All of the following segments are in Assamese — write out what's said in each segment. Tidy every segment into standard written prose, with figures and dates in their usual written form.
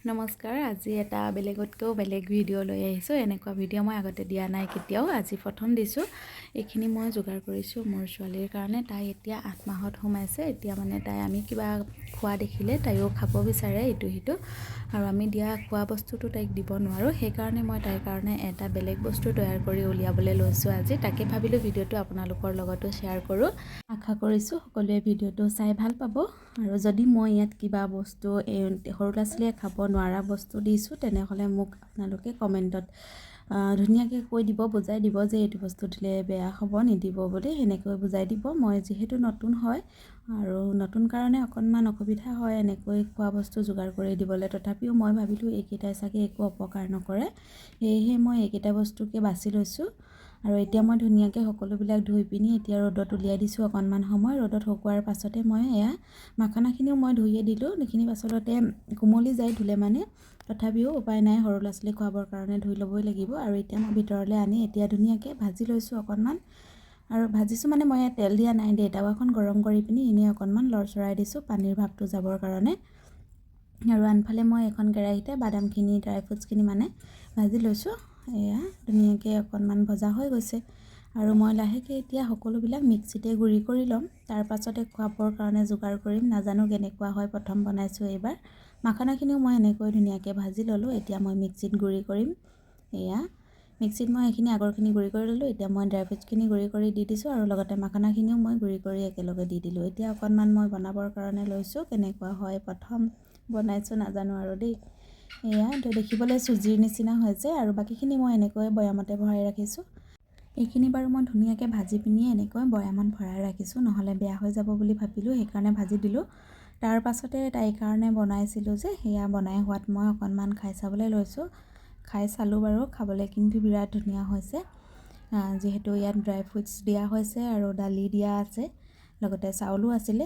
নমস্কাৰ। আজি এটা বেলেগতকৈও বেলেগ ভিডিঅ' লৈ আহিছোঁ। এনেকুৱা ভিডিঅ' মই আগতে দিয়া নাই কেতিয়াও, আজি প্ৰথম দিছোঁ। এইখিনি মই যোগাৰ কৰিছোঁ মোৰ ছোৱালীৰ কাৰণে। তাই এতিয়া 8 মাহত সোমাইছে। এতিয়া মানে তাই আমি কিবা খোৱা দেখিলে তাইও খাব বিচাৰে ইটো সিটো আৰু আমি দিয়া খোৱা বস্তুটো তাইক দিব নোৱাৰোঁ। সেইকাৰণে মই তাইৰ কাৰণে এটা বেলেগ বস্তু তৈয়াৰ কৰি উলিয়াবলৈ লৈছোঁ আজি। তাকে ভাবিলোঁ ভিডিঅ'টো আপোনালোকৰ লগতো শ্বেয়াৰ কৰোঁ। আশা কৰিছোঁ সকলোৱে ভিডিঅ'টো চাই ভাল পাব। আৰু যদি মই ইয়াত কিবা বস্তু এই সৰু ল'ৰা ছোৱালীয়ে খাব নোৱাৰা বস্তু দিছোঁ, তেনেহ'লে মোক আপোনালোকে কমেণ্টত ধুনীয়াকৈ কৈ দিব, বুজাই দিব যে এইটো বস্তু দিলে বেয়া হ'ব, নিদিব বুলি সেনেকৈ বুজাই দিব। মই যিহেতু নতুন হয় আৰু নতুন কাৰণে অকণমান অসুবিধা হয় এনেকৈ খোৱা বস্তু যোগাৰ কৰি দিবলৈ। তথাপিও মই ভাবিলোঁ এইকেইটাই চাগে একো অপকাৰ নকৰে, সেয়েহে মই এইকেইটা বস্তুকে বাছি লৈছোঁ। আৰু এতিয়া মই ধুনীয়াকৈ সকলোবিলাক ধুই পিনি এতিয়া ৰ'দত উলিয়াই দিছোঁ। অকণমান সময় ৰ'দত শুকোৱাৰ পাছতে মই এয়া মাখানাখিনিও মই ধুইয়ে দিলোঁ। সেইখিনি আচলতে কোমলি যায় ধুলে মানে, তথাপিও উপায় নাই, সৰু ল'ৰা ছোৱালী খুৱাবৰ কাৰণে ধুই ল'বই লাগিব। আৰু এতিয়া মই ভিতৰলৈ আনি এতিয়া ধুনীয়াকৈ ভাজি লৈছোঁ অকণমান। আৰু ভাজিছোঁ মানে মই ইয়াত তেল দিয়া নাই দেই। টাৱাখন গৰম কৰি পিনি এনেই অকণমান লৰচৰাই দিছোঁ পানীৰ ভাৱটো যাবৰ কাৰণে। আৰু আনফালে মই এখন কেৰাহীতে বাদামখিনি, ড্ৰাই ফ্ৰুটছখিনি মানে ভাজি লৈছোঁ। এয়া ধুনীয়াকৈ অকণমান ভজা হৈ গৈছে আৰু মই লাহেকৈ এতিয়া সকলোবিলাক মিক্সিতে গুড়ি কৰি ল'ম। তাৰ পাছতে খুৱাবৰ কাৰণে যোগাৰ কৰিম। নাজানো কেনেকুৱা হয়, প্ৰথম বনাইছোঁ এইবাৰ। মাখানাখিনিও মই এনেকৈ ধুনীয়াকৈ ভাজি ল'লোঁ। এতিয়া মই মিক্সিত গুড়ি কৰিম। এয়া মিক্সিত মই এইখিনি আগৰখিনি গুড়ি কৰি ল'লোঁ। এতিয়া মই ড্ৰাই ফ্ৰুটছখিনি গুড়ি কৰি দি দিছোঁ আৰু লগতে মাখানাখিনিও মই গুড়ি কৰি একেলগে দি দিলোঁ। এতিয়া অকণমান মই বনাবৰ কাৰণে লৈছোঁ। কেনেকুৱা হয়, প্ৰথম বনাইছোঁ, নাজানো আৰু দেই। এয়া দেখিবলৈ চুজিৰ নিচিনা হৈছে আৰু বাকীখিনি মই এনেকৈ বৈয়ামতে ভৰাই ৰাখিছোঁ। এইখিনি বাৰু মই ধুনীয়াকৈ ভাজি পিনি এনেকৈ বৈয়ামত ভৰাই ৰাখিছোঁ, নহ'লে বেয়া হৈ যাব বুলি ভাবিলোঁ, সেইকাৰণে ভাজি দিলোঁ। তাৰ পাছতে তাইৰ কাৰণে বনাইছিলোঁ যে, সেয়া বনাই হোৱাত মই অকণমান খাই চাবলৈ লৈছোঁ। খাই চালোঁ বাৰু, খাবলৈ কিন্তু বিৰাট ধুনীয়া হৈছে। যিহেতু ইয়াত ড্ৰাই ফ্ৰুটছ দিয়া হৈছে আৰু দালি দিয়া আছে, লগতে চাউলো আছিলে,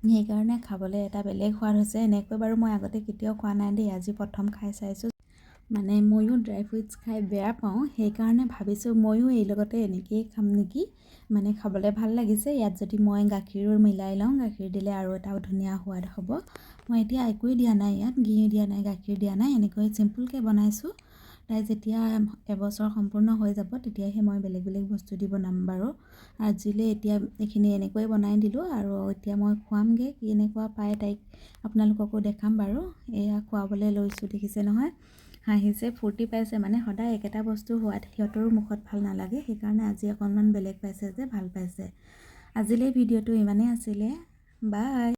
সেইকাৰণে খাবলৈ এটা বেলেগ সোৱাদ হৈছে। এনেকৈ বাৰু মই আগতে কেতিয়াও খোৱা নাই দেই, আজি প্ৰথম খাই চাইছোঁ। মানে ময়ো ড্ৰাই ফ্ৰুটছ খাই বেয়া পাওঁ, সেইকাৰণে ভাবিছোঁ ময়ো এই লগতে এনেকৈয়ে খাম নেকি। মানে খাবলৈ ভাল লাগিছে। ইয়াত যদি মই গাখীৰো মিলাই লওঁ, গাখীৰ দিলে আৰু এটা ধুনীয়া সোৱাদ হ'ব। মই এতিয়া একোৱেই দিয়া নাই ইয়াত, ঘিউ দিয়া নাই, গাখীৰ দিয়া নাই, এনেকৈ চিম্পুলকৈ বনাইছোঁ। তাই যেতিয়া এবছৰ সম্পূৰ্ণ হৈ যাব, তেতিয়াহে মই বেলেগ বেলেগ বস্তু দি বনাম বাৰু। আজিলৈ এতিয়া এইখিনি এনেকৈয়ে বনাই দিলোঁ আৰু এতিয়া মই খুৱামগৈ। কেনেকুৱা পায় তাইক আপোনালোককো দেখাম বাৰু। এয়া খুৱাবলৈ লৈছোঁ, দেখিছে নহয়, হাঁহিছে, ফূৰ্তি পাইছে। মানে সদায় একেটা বস্তু সোৱাদ সিহঁতৰো মুখত ভাল নালাগে, সেইকাৰণে আজি অকণমান বেলেগ পাইছে যে ভাল পাইছে। আজিলৈ ভিডিঅ'টো ইমানেই আছিলে। বাই।